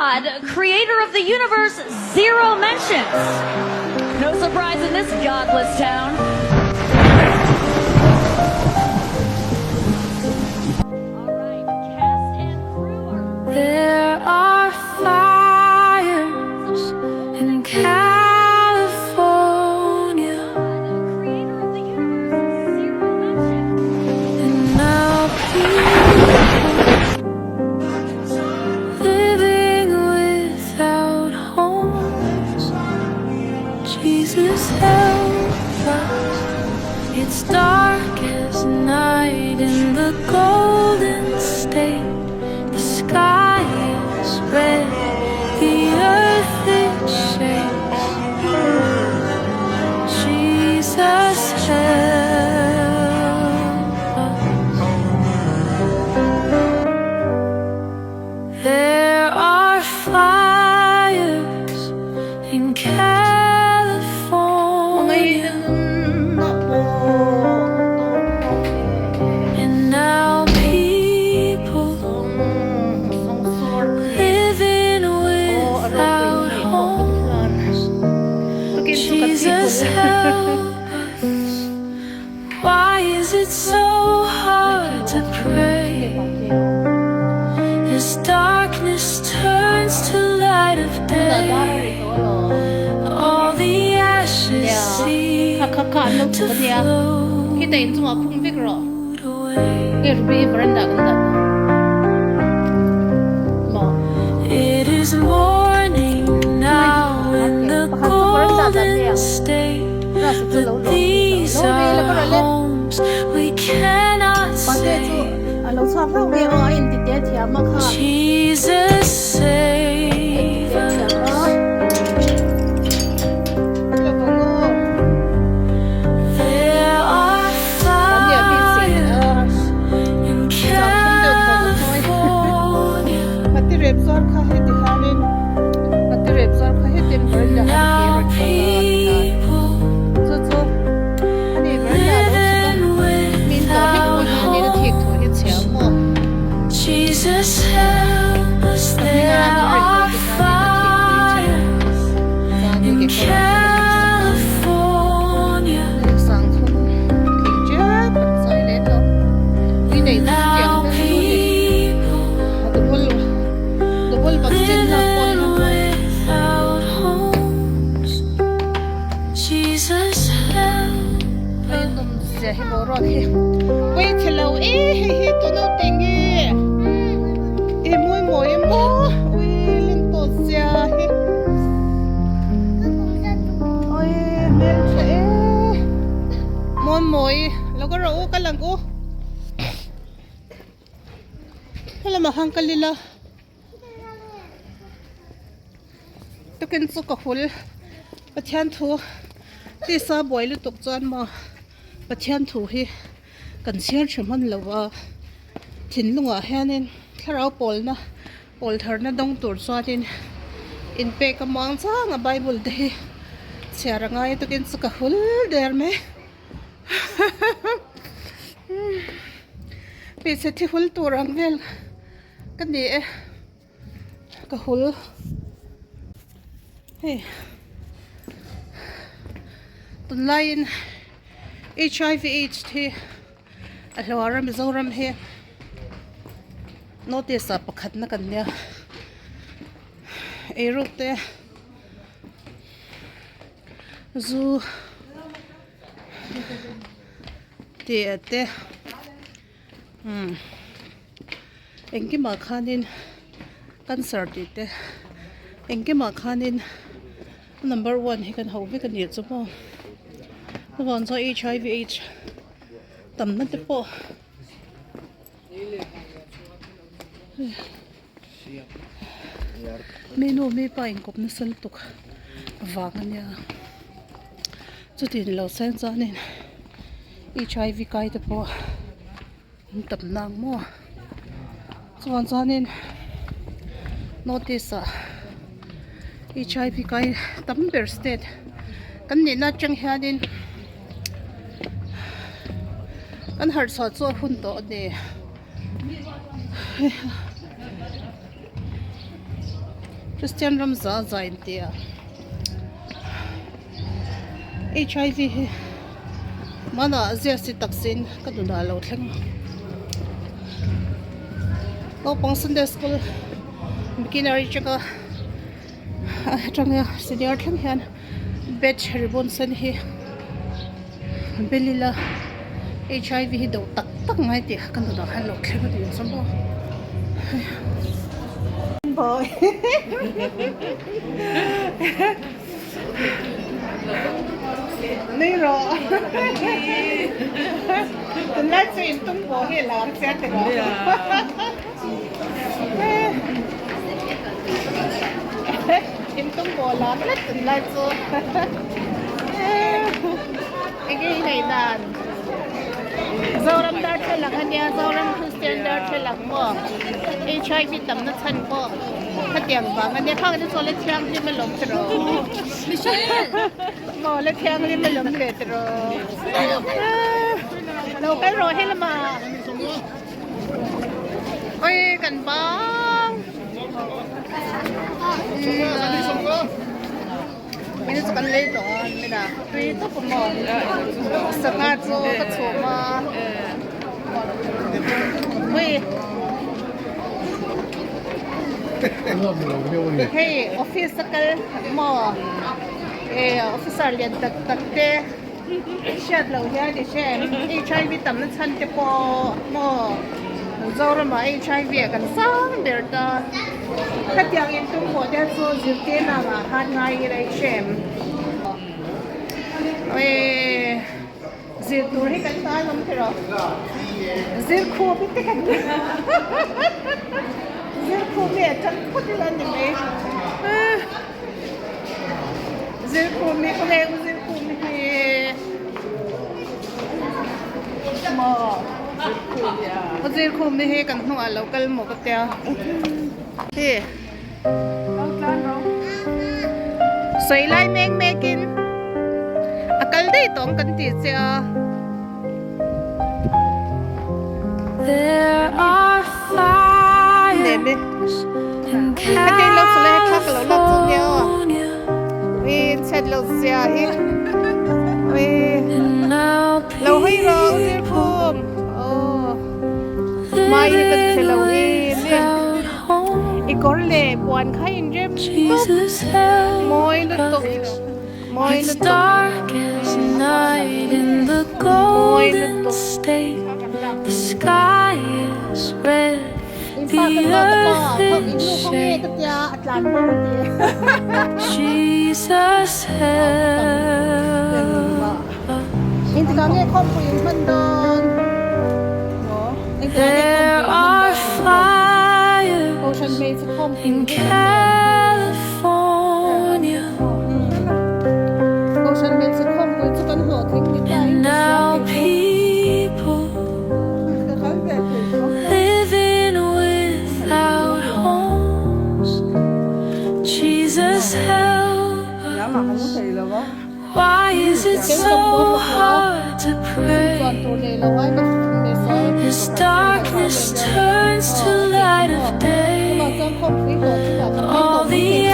God, creator of the universe, zero mentions. No surprise in this godless town. All right, cast and crew are There are fires in California. creator of the universe, zero mentions. And now people living without homes. Jesus help us. It's dark as night in the golden state. The sky is red, the earth it shakes. Jesus help us. There are fires in California. And now people living without homes. Jesus help us. Why is it so hard to pray? As darkness turns to light of day, all the ashes seem to float away. It is morning now in the golden state, but these are homes we cannot save. Jesus, save us. There are fires in California. Now people living without homes. Jesus, help us. There are fires in California. Now people living without homes. Jesus, help us. Tukin chu ka hul Pathian thu tisa buai lutuk chuan maw Pathian thu hi kan chhiar tha hman lo a thinlungah hianin thlarau pawlna pawl tharna dawng tur chuanin inpek a muang chang a bible te hi chhiar a ngai a tukin chu ka hul der mai hmeichhe thi hul tur ang vel ka ni e. Ka hul hei tunlaiin HIV aids hi a hluar a Mizoram hi notice ah pakhat na kan nia eiruk te zu tih te umm. Engkimah khanin cancer tih te engkimah khanin number one hi kan ho vek a nih chu maw chuvang chuan HIV aids tamna te pawh mi nu mi pa inkawp nasa lutuk vang a nia chuti ni lo se chuanin HIV kai te pawh. An tam nang maw chuan chuanin notice ah HIV kai tam ber state kan nihna atang hianin kan harh chhuah chu a hun tawh a ni. Kristian ram za za in ti a HIV hi hmanah ziah si tak siin ka nunah a lo thleng a naupang sunday school beginner atanga atanga senior thleng hian batch ribbon sen hi bel ila HIV hi do tak tak ngai tih ka nunah khan lo thleng a ni ang chu maw Nui rawh tunlai chu in tum pawh hi a lar chiah teh rawh in tum pawh a lar hlek tunlai chu enge i ngaih dan Zoram darthlalang ania Zoram Christian darthlalang maw HIV tamna chhan pawh khatiang vang ania khang te chuan la thianghlim alawm tiraw maw la thianghlim alawm le tiraw lo kal rawh he lamah oi kan bang min chu kan lei tawh a mina tui tawp a maw sangha chu ka chhum a ui hei office a kal maw eh officer lian tak tak te hriat loh hian i hre em HIV tamna chhan te pawh maw Zoramah HIV ah kan sang ber ta khatiang in tum pawh te chu zirtirna angah khan ngai ila i hre em eh zir tur hi kan ta alawm tiraw zir khup te kan zir khup hi a tang phawt ila a ni mai. Zirkhumi khaw heng zirkhumi hi maw zirkhumi hi kan hnungah lo kal maw ka tia hi sawi lai mek mek in a kal daih tawh ang kan tih che a. There are fires in California And now people living without homes Jesus help us. It's dark as night in the golden state. The sky is red, the earth is shakes. Jesus help us. There are fires in California. And now people living without homes. Jesus help us. Why is it so hard to pray? As darkness turns to light of day, all the